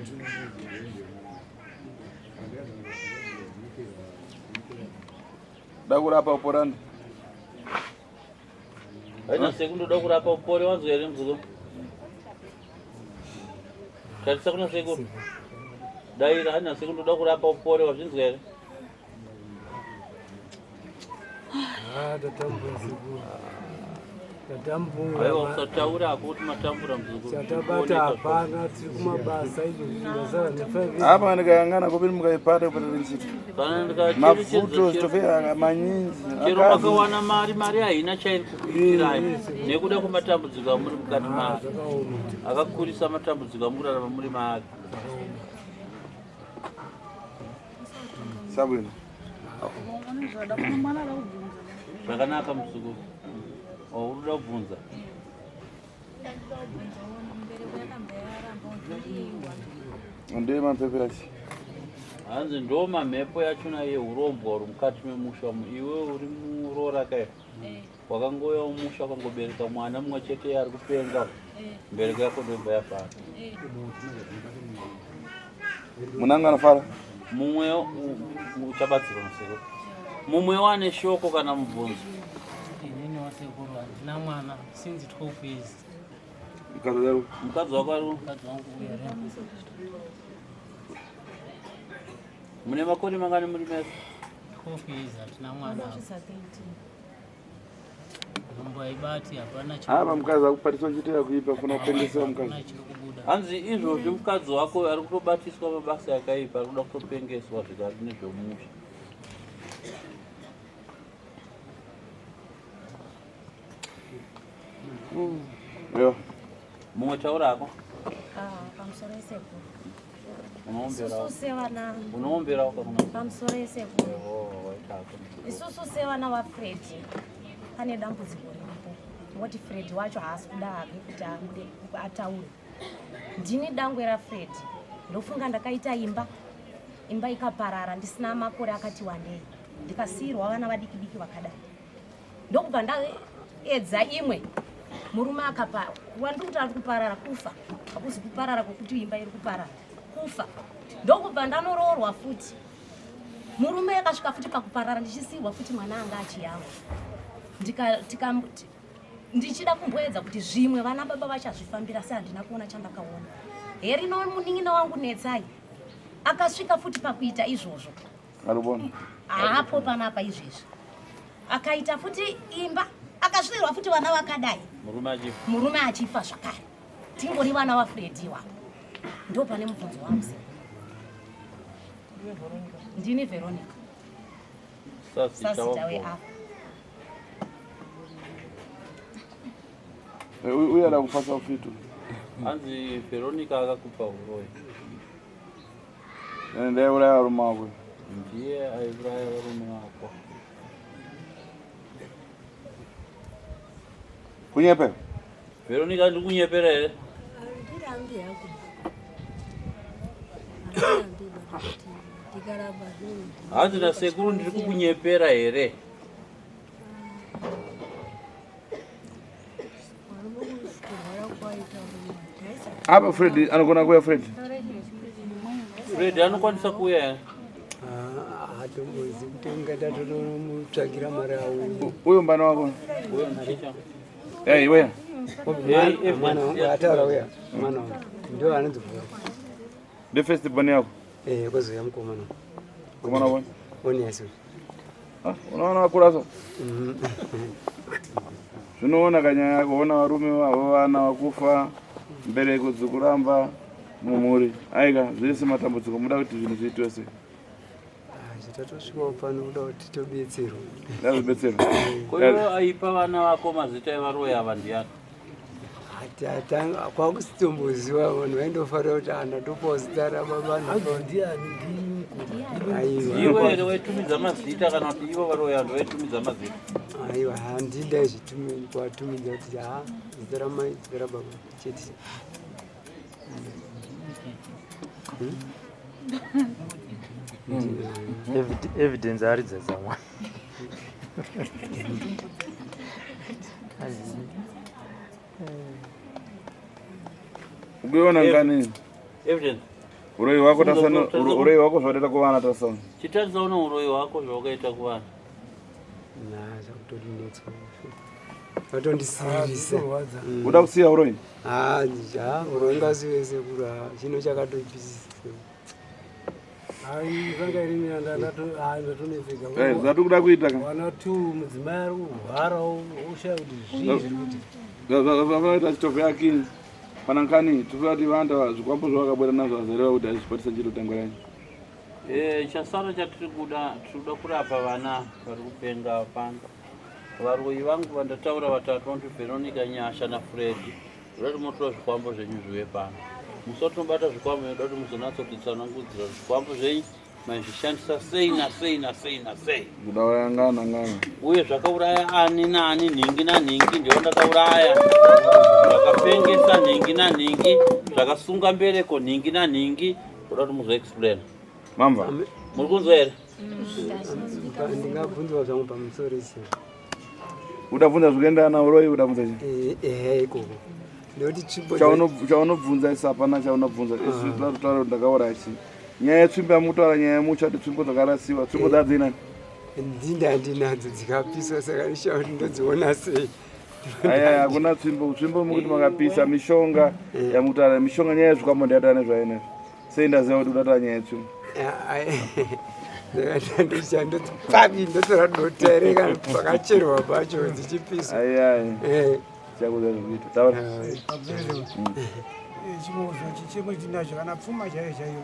Speaker 7: Da kurapa uporani.
Speaker 1: Aina sekuru ndoda kurapa upore wanzwa here muzukuru? Tarisa kuna sekuru. Daira aina sekuru ndoda kurapa upore wazvinzwa here?
Speaker 12: Tatambura sekuru. Tatambura.
Speaker 1: Aiwa usataura hako kuti matambura muzukuru.
Speaker 12: Chatabata hapana, tiri kumabasa izvozvi ndasara ne5
Speaker 7: Apa ndikayangana kupini mukaipata kupata nchiti.
Speaker 1: Kana ndikacherechedza
Speaker 7: Mavuto
Speaker 1: chero-
Speaker 7: zitofera manyinji.
Speaker 1: chero makawana mari, mari haina chairi kukuitirai nekuda kwematambudziko amuri mukati maari akakurisa matambudziko amuri kurarama muri maari.
Speaker 7: Sabwino.
Speaker 1: Zvakanaka muzukuru. Oh, uri kuda kubvunza?
Speaker 7: Ndiye mapepe acho.
Speaker 1: Hanzi ndo mamhepo yachona yehurombwa uri mukati memusha umu. Iwe uri muroora kai wakangouya mumusha wakangobereka mwana mumwe chete ari kupenga, mbereko yako ndobva yafara.
Speaker 7: Munangu anofara.
Speaker 1: Mumwe uchabatsirwa nasekuru. Mumwe wane shoko kana mubvunzo?
Speaker 13: Inini wasekuru handina mwana since 12 years.
Speaker 1: Mukadzi wako ari
Speaker 13: Mukadzi wangu uya rem.
Speaker 1: Mune makore mangani muri mese?
Speaker 13: 12 years hatina mwana. Nhumbu haibati hapana
Speaker 7: Apa mukadzi akupatiswa chitira kuipa funa kupengesa mukadzi.
Speaker 1: Hanzi izvozvi mukadzi wako ari kutobatiswa mabasa akaipa ari kuda kutopengeswa zvikati nezvemusha.
Speaker 7: Yo.
Speaker 1: Mumwe taura hako.
Speaker 4: Ah, pamusoro esekuru.
Speaker 1: Unowomberawo.
Speaker 4: Isusu sevana
Speaker 1: Unowomberawo kakuna.
Speaker 4: pamusoro esekuru.
Speaker 1: Oh, waita hako.
Speaker 4: Isusu sevana vaFredi pane dambudziko riripo. Ngoti Fredi wacho haasi kuda hake kuti abude ataure. Ndini dangwe raFredi. Ndofunga ndakaita imba. Imba ikaparara ndisina makore akati wandei. Ndikasiyirwa vana vadiki diki vakadai. Ndokubva ndaedza imwe murume akapa wandiri kuti ari kuparara kufa hakuzi kuparara kwekuti imba iri kuparara kufa ndokubva ndanoroorwa futi murume akasvika futi pakuparara ndichisiyirwa futi mwana anga achiyamwa ndichida kumboedza kuti zvimwe vana baba vachazvifambira se handina kuona chandakaona herino munin'ina wangu netsai akasvika futi pakuita izvozvo
Speaker 7: Arubona.
Speaker 4: haapo panapa izvezvi akaita futi imba akasvirwa futi vana vakadai
Speaker 1: Murume achifa.
Speaker 4: murume achifa zvakare tingori vana vaFredi iwapo ndo pane mubvunzo wangu se ndini Veronica
Speaker 1: Sasita
Speaker 4: sasita
Speaker 1: wako.
Speaker 4: weafa
Speaker 7: Uya ada kupasa ufitu.
Speaker 1: Hanzi Veronica akakupa uroyi.
Speaker 7: Ndiye uraya varume wako.
Speaker 1: Ndiye aiuraya varume wako.
Speaker 7: Kunyepe.
Speaker 1: Veronica ndiri kunyepera here?
Speaker 8: Handirambi hangu. Handirambi but kuti ndikaramba zvinhu.
Speaker 1: Hanzi nasekuru ndiri kukunyepera here?
Speaker 8: Varume kurwara kwaita varume taisa.
Speaker 7: Apa Fred anogona kuuya Fred.
Speaker 1: Fred anokwanisa kuuya here?
Speaker 14: Hatombozi kuti ungaita totomutsvagira mari auye.
Speaker 7: Uyo mbana wako.
Speaker 1: Uyo ndichicha.
Speaker 7: Eh, iwe.
Speaker 14: Mwana wangu ataura uya mwana wangu ndio anonzi Vhura.
Speaker 7: The first born yako.
Speaker 14: Eh, kwozouya mukomana.
Speaker 7: Mukomana wani?
Speaker 14: Onias.
Speaker 7: Ah, unaona wakura so. Zvinoona kanyaya yako, ona varume vavo vana vakufa, mbereko dzikuramba mumhuri. Aika, zvese matambudziko muda kuti zvinhu zviitwe sei?
Speaker 14: Zvitatosvikawo pano kuda kuti tobetserwa.
Speaker 7: Ndazvibetserwa.
Speaker 1: Ko iwe aipa vana vako mazita evaroyi ava ndiani?
Speaker 14: Kwakusitomboziva vanhu vaindofarira kuti ana topawo zita rababa
Speaker 1: Iwe here waitumidza mazita kana kuti ivo varoyi ava ndovaitumidza mazita?
Speaker 14: Aiwa, handida kuvatumidza kuti ha zita ramai zita rababa chete.
Speaker 2: Evidence aridza dzamwa.
Speaker 7: Ukuiona ngani?
Speaker 1: Evidence.
Speaker 7: Uroyi wako tasana, uroyi wako zvawakaita kuvana tasana.
Speaker 1: Chitarisa une uroyi hwako zvawakaita kuvana.
Speaker 14: Na zvakutorinetsa. Vatondisiririsa.
Speaker 7: Uda kusiya uroyi?
Speaker 14: Ah, ja, uroyi ngasiwe sekuru. ah, Chino chakatoipisisa.
Speaker 12: Hai, zvanga iri mina ndatonetseka.
Speaker 7: Eh, zvatiri kuda kuita ka.
Speaker 12: Wana two mudzimai ari kurwara oshaya kuti zvii zviri kuitika.
Speaker 7: Zvavakaita chitofu yakini. Pana nkani, tofa kuti vanda zvikwambo zvavakabuda nazvo azareva kuti azvibatisa chiro tangwaranyi.
Speaker 1: Eh, chasara chatiri kuda tiri kuda kurapa vana vari kupenga pano. Varoyi vangu vandataura vatatu vanoti Veronica, Nyasha naFredi. Ndoda kuti motora zvikwambo zvenyu zviuye pano. Musi watinobata zvikwambo ndoda kuti muzonatsotitsanangudzira kuti zvikwambo zvenyu maizvishandisa sei nasei nasei nasei.
Speaker 7: Kudauraya ngana ngana.
Speaker 1: Uye zvakauraya ani naani nhingi nanhingi ndivo ndakauraya. Zvakapengesa nhingi nanhingi, zvakasunga mbereko nhingi nanhingi. Ndoda kuti muzoexplain.
Speaker 7: Mamva.
Speaker 1: Muri kunzwa here?
Speaker 14: Ndingabvunzwa zvangu pamusoro isi.
Speaker 7: Udabvunza zvikuenderana nauroyi udabvunza chii?
Speaker 14: Ehe, ikoko. Ndekuti tsvimbo
Speaker 7: Chaunobvunza isu hapana chaunobvunza isu
Speaker 14: Ah.
Speaker 7: toda kutaura kuti ndakauraya chii. Nyaya yetsvimbo yamukutaura nyaya yemucha kuti tsvimbo dzakarasiwa tsvimbo dzadzinani.
Speaker 14: Ndinda handinadzo dzikapiswa saka ndishaa kuti ndodziona sei.
Speaker 7: Aya hakuna tsvimbo, tsvimbo mukuti makapisa mishonga yamukutaura mishonga nyaya yezvikwambo ndiyataura nezvayo nezvo. Sei ndaziva kuti udataura nyaya yetsvimbo.
Speaker 14: Ndochandopapi ndotora dota here kana pakacherwa pacho dzichipiswa.
Speaker 7: Ayai. Chakuza zvekuita. Taura.
Speaker 12: Chimwe chichemo chinacho kana pfuma chaiyo chaiyo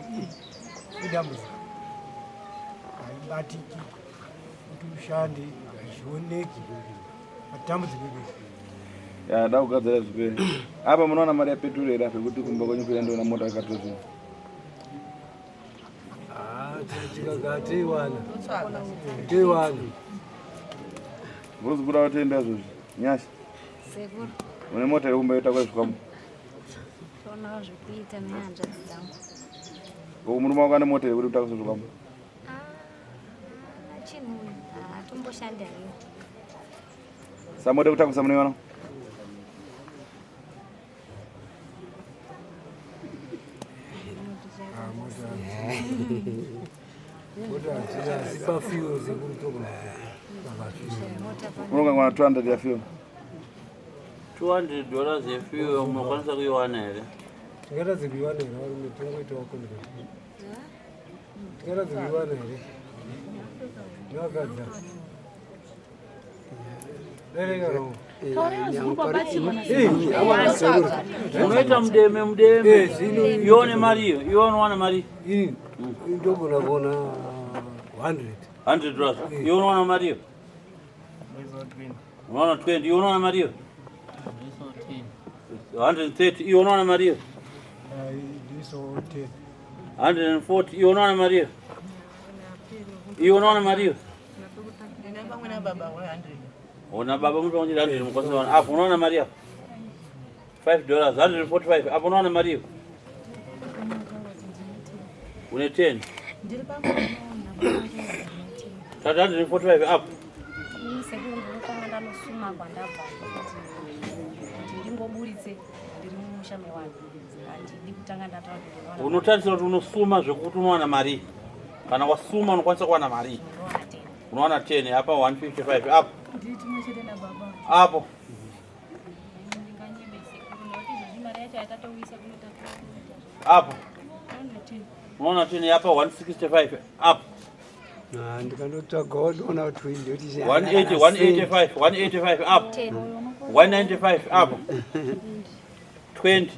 Speaker 12: idambudziko haibatiki kuti ushande hazvioneki matambudziko
Speaker 7: Ya da kugadzira zvipere. Apa munoona mari yapeturu here apa yekuti kumba kwenyu kuya ndoona mota yakatozvino.
Speaker 12: Ah, tikagaa teiwana teiwana
Speaker 7: Muri kuda kutenda izvozvi. Nyasha.
Speaker 11: Sekuru.
Speaker 7: Une mota iri kumba yotakura zvikwambo.
Speaker 11: Tonawo zvekuita nehanzvadzi dzangu.
Speaker 7: Ko murume wako ane mota yekuti utakuse zvikwambo?
Speaker 11: Ah, chinhu hatomboshandi haiwa.
Speaker 7: Sa mota yekutakusa munoiwana?
Speaker 12: Asi pafuel sekuru togona.
Speaker 7: Unokangwana 200 yafuel.
Speaker 1: 200 dollars yefuel munokwanisa kuiwana here?
Speaker 12: Tingatadze kuiwana here varume tongoitawo conversation. Tingatadze kuiwana here? Nevakadzi. Bereka roho.
Speaker 1: Unoita mudeme mudeme. Ione mari iyo, iwe unowana mari.
Speaker 12: Ini ndogona kuona 100.
Speaker 1: 100 dollars. Iwe unowana mari iyo. Unowana 20, iwe unowana mari iyo. 130, iwe unowana mari iyo.
Speaker 12: Ndiso 10.
Speaker 1: 140, iwe unowana mari iyo. Iwe unowana mari iyo.
Speaker 15: Ndine pamwe nababa we100.
Speaker 1: Ona baba muri pamwe chete 100 mukwanisa kuwana. Apo unowana mari apo. 5 dollars, 145. Apo unowana mari iyo. Une 10.
Speaker 4: Ndiri pamwe
Speaker 1: Tati 145 apo.
Speaker 4: Ini sekuru ndinotanga ndanosuma kwandabva kuti ndingoburitse ndiri mumusha mevanhu. Handidi kutanga ndataura kuti ndinowana
Speaker 1: Unotarisira kuti unosuma zvekuti unowana mari. Kana wasuma unokwanisa kuwana mari. Unowana 10 apa 155 apo.
Speaker 10: Ndiri tumwe chete nababa.
Speaker 1: Apo.
Speaker 10: Ndinganyebe sekuru nekuti izvozvi mari yacho yatatouyisa kunotakura.
Speaker 1: Apo. Unoona 10 apa 165 apo.
Speaker 14: Ah, ndikandotsvagawo ndoona kuti ndoti
Speaker 1: 180 185 185 apo. 195 apo. 20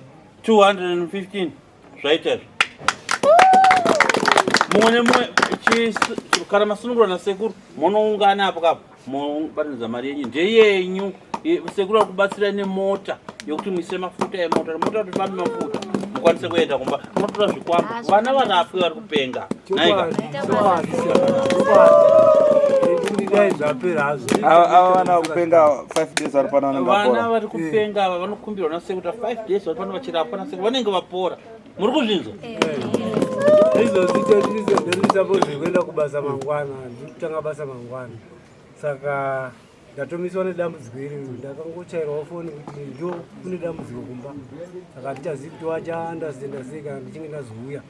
Speaker 1: 215 zvaita izvo. Mumwe nemumwe kana masunungurwa nasekuru munoungana apo kapo mobatanidza mari yenyu ndeyenyu. Sekuru ari kubatsira nemota yokuti muise mafuta emota mota kuti fambe mafuta mukwanise kuenda kumba munotora zvikwambo vana varapwe vari kupenga. Naika.
Speaker 12: Dai zvapera hazvo.
Speaker 7: Ava vana kupenga 5 days vari pano vanenge
Speaker 1: Vana
Speaker 7: vapora.
Speaker 1: vari kupenga ava vanokumbirwa nasekuru kuti 5 days vari pano vachirapwa nasekuru vanenge vapora. Muri kuzvinzwa?
Speaker 12: Izvozvi ndiri kuenda kubasa mangwana, ndiri kutanga basa mangwana. Saka ndatomiswa nedambudziko iri, ndakangochairwawo foni kuti ndo kune dambudziko kumba. Saka handichazivi kuti wachaandastenda sei kana ndichinge ndazouya,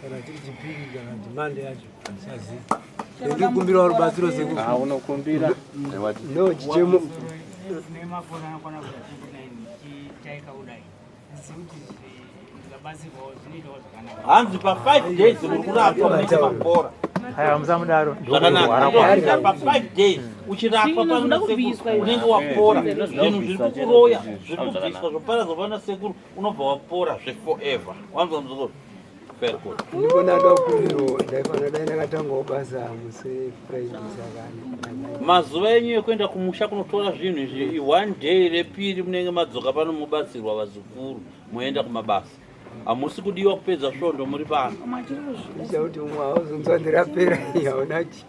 Speaker 12: kana chiri chipiri kana demand yacho handichazivi. Ndikumbirawo rubatsiro sekuru.
Speaker 13: Ah, unokumbira.
Speaker 14: No chichemo.
Speaker 13: Tine makore anokwana kuita 29 ndichitaika kudai asi kuti ndikabatsirwawo zvinoitawo zvakanaka.
Speaker 1: Hanzi pa 5 days muri kurapwa munenge mapora.
Speaker 2: Aiwa musamudaro.
Speaker 1: Zvakanaka.
Speaker 2: Ndokurwara
Speaker 1: Pa 5 days uchirapwa pano nasekuru unenge wapora. Zvinhu zviri kukuroya zviri kubviswa zvoparadzwa pano nasekuru unobva wapora zveforever. Wanzwa muzukuru? Very good.
Speaker 14: Ndibona ndakumbirawo ndaifanira dai ndakatangawo basa musi Friday saka
Speaker 1: Mazuva enyu ekuenda kumusha kunotora zvinhu izvi one day repiri munenge madzoka pano mubatsirwa vazukuru moenda kumabasa. Hamusi kudiwa kupedza svondo muri pano.
Speaker 14: Ndicha kuti umwe hauzonzwa ndirapera hauna chi.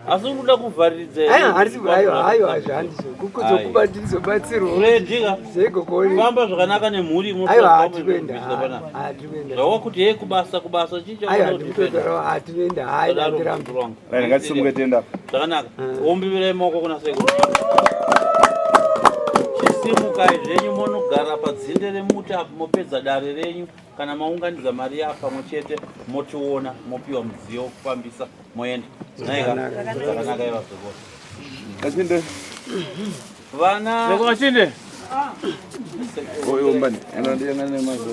Speaker 1: Asi uri kuda kuvhariridza here?
Speaker 14: Aiwa handisi aiwa aiwa zvahandizvo kukuzokuba ndizobatsirwa.
Speaker 1: Fredika.
Speaker 14: Zegokoni.
Speaker 1: Famba zvakanaka nemhuri
Speaker 14: Aiwa hatiri kuenda. Hatiri kuenda.
Speaker 1: Zvawakuti hei kubasa kubasa chii
Speaker 14: Aiwa ndikutotorawo hatiri kuenda. Hai ndiramba.
Speaker 7: Right, ngatisimuke tiende apa.
Speaker 1: Zvakanaka. Ombivirai maoko kuna sekuru. Chisimukai zvenyu monogara padzinde remuti apo mopedza dare renyu kana maunganidza mari ya pamwe chete motiona mopiwa mudziyo wekufambisa moenda. Zvakanaka ivazukuru.
Speaker 5: Kachinde.
Speaker 1: Vana.
Speaker 5: Kachinde. Oyo mbani. Ena ndiye ngane mazo.